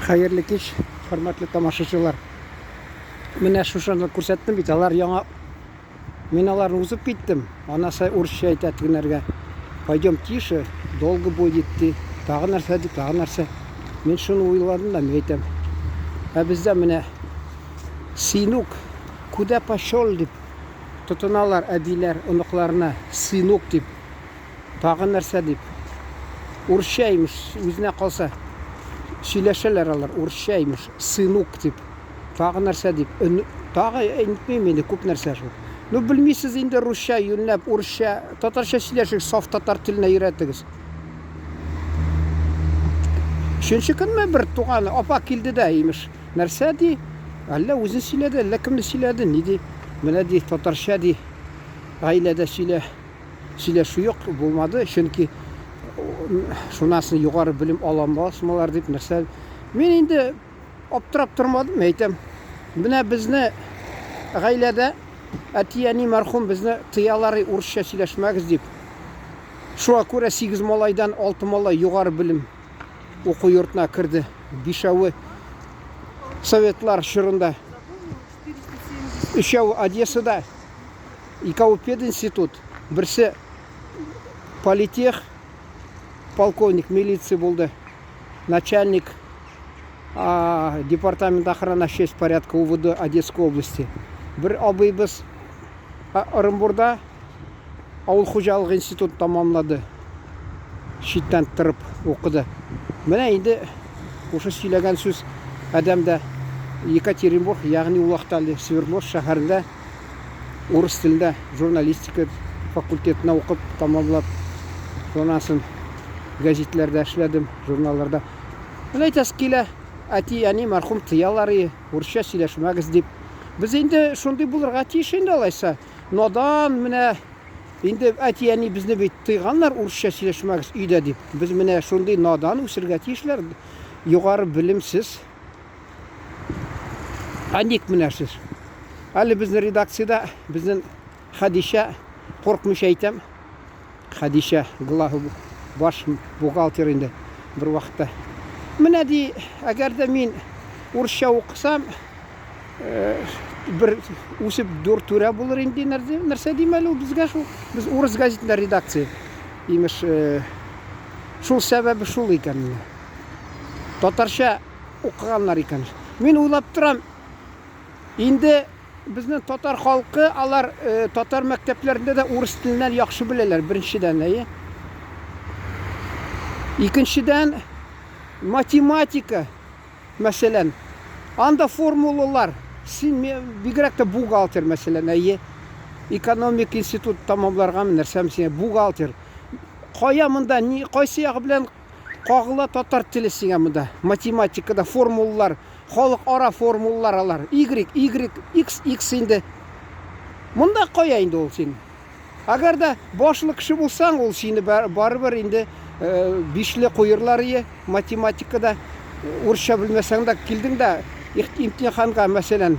Хәерле кич, хөрмәтле тамашачылар. Менә шушыны күрсәттем бит, алар яңа мин аларны узып киттем. Анасы урысча әйтә тегенәргә. Пойдем тише, долго будет ди. Тагы нәрсә ди, тагы нәрсә. Мин шуны уйладым да, мин әйтәм. Ә бездә менә синук, куда пошел дип тотыналар әбиләр оныкларына сынок дип. Тагы нәрсә дип? Урысча имеш, үзенә калса. Сөйләшәләр алар, урысча имеш, сынок дип. Тагы нәрсә дип? Өн, тагы әйтмим инде, күп нәрсә шул. Ну, белмисез инде русча, юньләп, урысча, татарча сөйләшегез, саф татар теленә өйрәтегез. Өченче көнме бер туган апа килде дә, имеш, нәрсә ди? Әллә үзе сөйләде, әллә кемне сөйләде, ни ди? Менә ди, татарча ди, гаиләдә сөйлә. Сөйләшү юк, булмады, чөнки шуннан соң югары белем ала алмасмалар дип нәрсә. Мин инде аптырап тормадым, әйтәм. Менә безне гаиләдә әти-әни мәрхүм безне тыялар, урысча сөйләшмәгез дип. Шуңа күрә 8 малайдан 6 малай югары белем уку йортына керде. Бишәве советлар чорында. Өчәве Одессада. Икәү пединститут, берсе политех, полковник милиции булды, начальник департамент охраны общественного порядка УВД Одесской области. Бер абыйбыз Орынбурда авыл хуҗалыгы институтын тамамлады. Читтән торып укыды. Менә инде шушы сөйләгән сүз адәм дә Екатеринбург, ягъни ул вакытта әле Свердловск шәһәрендә урыс телендә журналистика факультетына укып тамамлап, шуннан соң гәзитләрдә эшләдем, журналларда. Менә әйтәсе килә, әти, әни мәрхүм тыялар и, урысча сөйләшмәгез дип. Без инде шундый булырга тиеш инде алайса. Надан менә инде әти-әни безне бит тыйганнар урысча сөйләшмәгез өйдә дип. Без менә шундый надан үсергә тиешләр, югары белемсез. Ә ник менә сез? Әле безнең редакциядә безнең Хәдичә, куркмыйча әйтәм, Хәдичә глав баш бухгалтер инде бер вакытта. Менә ди, әгәр дә мин урысча укысам, э, бер үсеп дур түрә булыр инде нәрсә дим әле ул безгә шул. Без урыс газетында редакция. Имеш, э, шул сәбәбе шул икән менә. Татарча укыганнар икән. Мин уйлап торам, инде безнең татар халкы, алар э, татар мәктәпләрендә дә урыс теленнән яхшы беләләр, беренчедән, әйе. Икенчедән, математика, мәсәлән, анда формулалар, син бигрәк тә бухгалтер, мәсәлән, әйе. Экономик институт тамамларгамы, нәрсәме син, бухгалтер. Кая монда, ни, кайсы ягы белән Кагыла татар теле сиңа монда. Математикада формулалар, халыкара формулалар алар. Y, Y, X, X инде. Монда кая инде ул син? Әгәр дә башлы кеше булсаң, ул сине барыбер инде э, бишле куерлар ие математикада. Урысча белмәсәң дә килдең дә имтиханга, мәсәлән,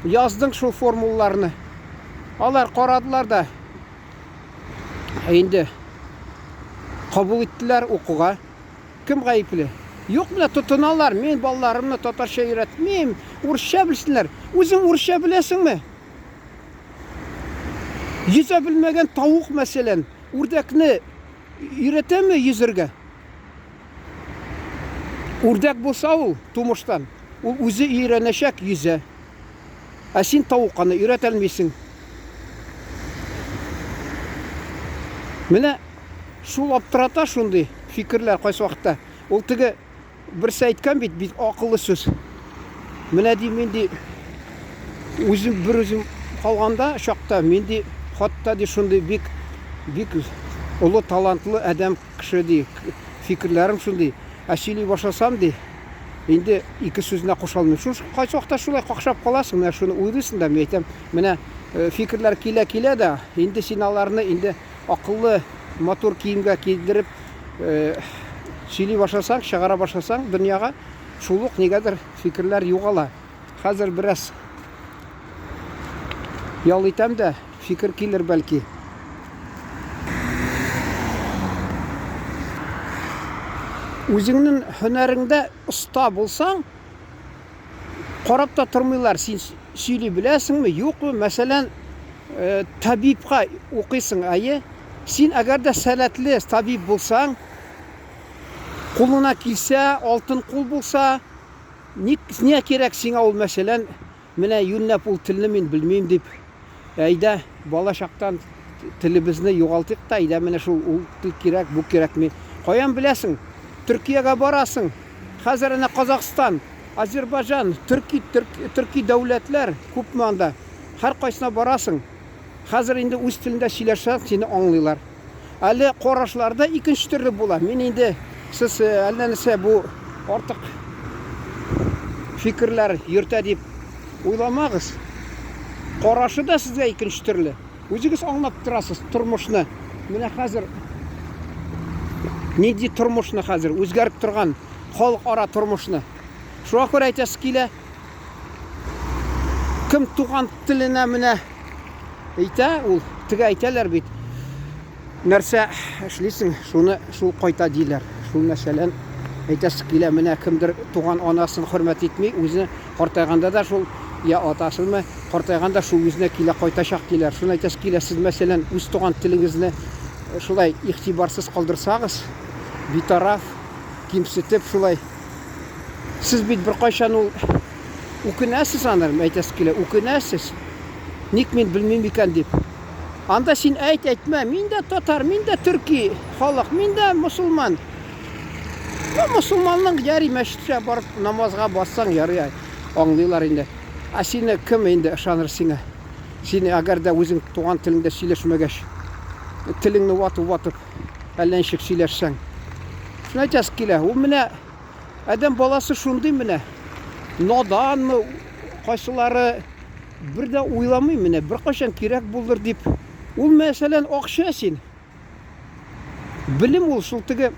яздың шул формулаларны. Алар карадылар да, Ә инде кабул иттеләр укуга. Кем гаепле? Юк, менә тотыналар. Мин балаларымны татарча өйрәтмим, урысча белсеннәр. Үзең урысча беләсеңме? Йөзә белмәгән тавык, мәсәлән, үрдәкне өйрәтәме йөзергә? Үрдәк булса ул тумыштан, ул үзе өйрәнәчәк йөзә. Ә син тавык аны өйрәтә алмыйсың. Менә шул аптырата шундый фикерләр кайсы вакытта. Ул теге берсе әйткән бит, бик акыллы сүз. Менә ди мин ди үзем бер үзем калганда чакта мин ди хатта ди шундый бик бик олы талантлы адәм кеше ди фикерләрем шундый. Ә сөйли башласам ди Инде ике сүзенә куша алмыйм. Шул кайсы вакытта шулай какшап каласың, менә шуны уйлыйсың да, мин әйтәм, менә э, фикерләр килә-килә дә, инде син аларны инде акыллы, матур киемгә кидереп э, сөйли башласаң, чыгара башласаң дөньяга, шул ук нигәдер фикерләр югала. Хәзер бераз ял итәм дә, фикер килер бәлки. Үзеңнең һөнәреңдә оста булсаң, карап та тормыйлар, син сөйли беләсеңме, юкмы. Мәсәлән, э, табибка укыйсың, әйе. Син әгәр дә сәләтле табиб булсаң, кулыңа килсә, алтын кул булса, ник, не кирәк сиңа ул, мәсәлән, Менә юньләп ул телне мин белмим дип, әйдә, бала чактан телебезне югалтыйк та, әйдә, менә шул ул тел кирәк, бу кирәкми. Каян беләсең? Төркиягә барасың, хәзер әнә Казахстан, Азербайҗан, төрки, төрки дәүләтләр күпме анда. Һәркайсына барасың. Хәзер инде үз телендә сөйләшсәң, сине аңлыйлар. Әле карашлар да икенче төрле була. Мин инде сез э, әллә нәрсә бу артык фикерләр йөртә дип уйламагыз. Карашы да сезгә икенче төрле. Үзегез аңлап торасыз тормышны. Менә хәзер нинди тормышны хәзер үзгәреп торган халыкара тормышны. Шуңа күрә әйтәсе килә, кем туган теленә менә Әйтә ул, теге әйтәләр бит, нәрсә эшлисең, шуны шул кайта диләр. Шул мәсәлән, әйтәсе килә, менә кемдер туган анасын хөрмәт итми, үзе картайганда да шул, я атасынмы, картайганда шул үзенә килә кайтачак диләр. Шуны әйтәсе килә, сез мәсәлән, үз туган телегезне шулай игътибарсыз калдырсагыз, битараф, кимсетеп шулай, сез бит беркайчан ул Үкенәсез аны, әйтәсе килә, үкенәсез. Ник мин белмим икән дип. Анда син әйт, әйтмә, мин дә татар, мин дә төрки халык, мин дә мосылман. Ну, мосылманның яри мәчеткә барып намазга бассаң, ярый, аңлыйлар инде. Ә сине кем инде ышаныр сиңа? Сине әгәр дә үзең туган телеңдә сөйләшмәгәч, телеңне ватып-ватып, әллә ничек сөйләшсәң. Шуны әйтәсе килә, ул менә Адәм баласы шундый менә. Наданмы, кайсылары бер дә уйламый менә, беркайчан кирәк булыр дип. Ул мәсәлән акча син. Белем ул шул теге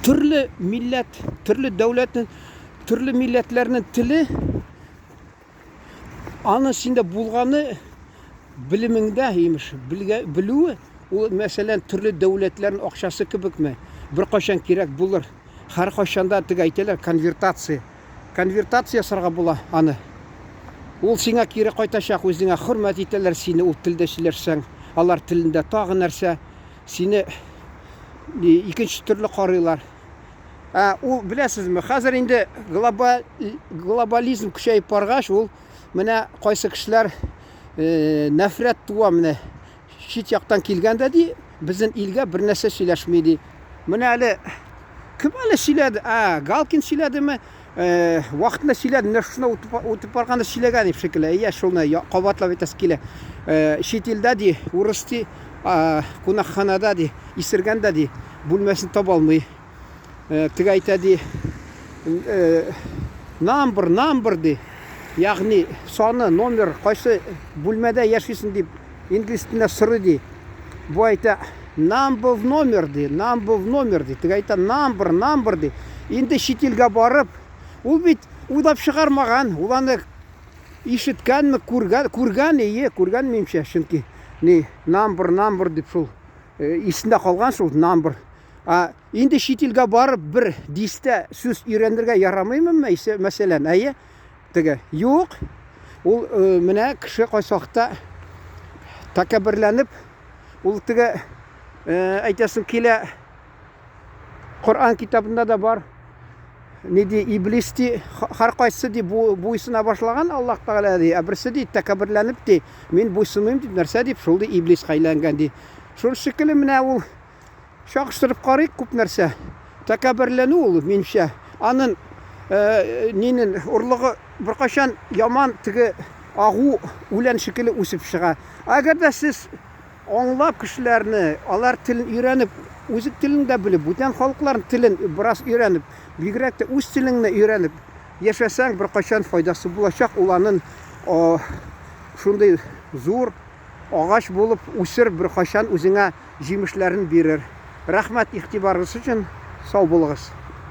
төрле милләт, төрле дәүләтнең, төрле милләтләрнең теле Аны синдә булганы белемеңдә, имеш, белгә, белүе, ул, мәсәлән, төрле дәүләтләрнең акчасы кебекме, беркайчан кирәк булыр. Һәркайчан да теге әйтәләр, конвертация. Конвертация ясарга була аны. Ул сиңа кире кайтачак, үзеңә хөрмәт итәләр сине ул телдә сөйләшсәң. Алар телендә тагы нәрсә, сине икенче төрле карыйлар. Ә ул беләсезме, хәзер инде глобаль, глобализм көчәеп баргач, ул менә кайсы кешеләр э, нәфрәт туа менә чит яктан килгәндә ди, безнең илгә бер нәрсә сөйләшми ди. Менә әле кем әле сөйләде? А, Галкин сөйләдеме? Э, вакытында сөйләде, менә шушында үтеп, барганда сөйләгән дип шикелле. Әйе, шуны кабатлап әйтәсе килә. Э, чит илдә ди, урыс ди, кунакханада ди, исергән дә ди, бүлмәсен таба алмый. Э, теге әйтә ди, э, number, number ди. Ягъни саны, номер, кайсы бүлмәдә яшисең дип инглиз телендә сорый ди. Бу әйтә, number в номер ди, number в номер ди. Теге әйтә, number, number ди. Инде чит илгә барып, ул бит уйлап чыгармаган, ул аны ишеткәнме, күргән, күргән, ие, күргән минемчә, чөнки ни, number, number дип шул э, исендә калган шул number. А инде чит илгә барып бер дистә сүз өйрәнергә ярамыймы, мәсәлән, әйе? Теге, юк. Ул э, менә кеше кайсы вакытта тәкәбберләнеп, ул теге э, әйтәсем килә, Коръән китабында да бар. Ни ди, иблис ди, һәркайсы ди бу буйсына башлаган Аллаһ Тәгалә ди, ә берсе ди тәкәбберләнеп ди, мин буйсынмыйм дип нәрсә дип, шул ди иблиска әйләнгән ди. Шул шикелле менә ул чагыштырып карыйк күп нәрсә. Тәкәбберләнү ул, минемчә, анын э, нинен орлыгы беркайчан яман теге агу үлән шикелле үсеп чыга. Әгәр дә сез аңлап кешеләрне, алар телен өйрәнеп, үз телен дә белеп, бүтән халыкларның телен бераз өйрәнеп, бигрәк тә үз телеңне өйрәнеп яшәсәң, беркайчан файдасы булачак. Ул анын шундый зур агач булып үсер, беркайчан үзеңә җимешләрен бирер. Рәхмәт игътибарыгыз өчен, сау булыгыз.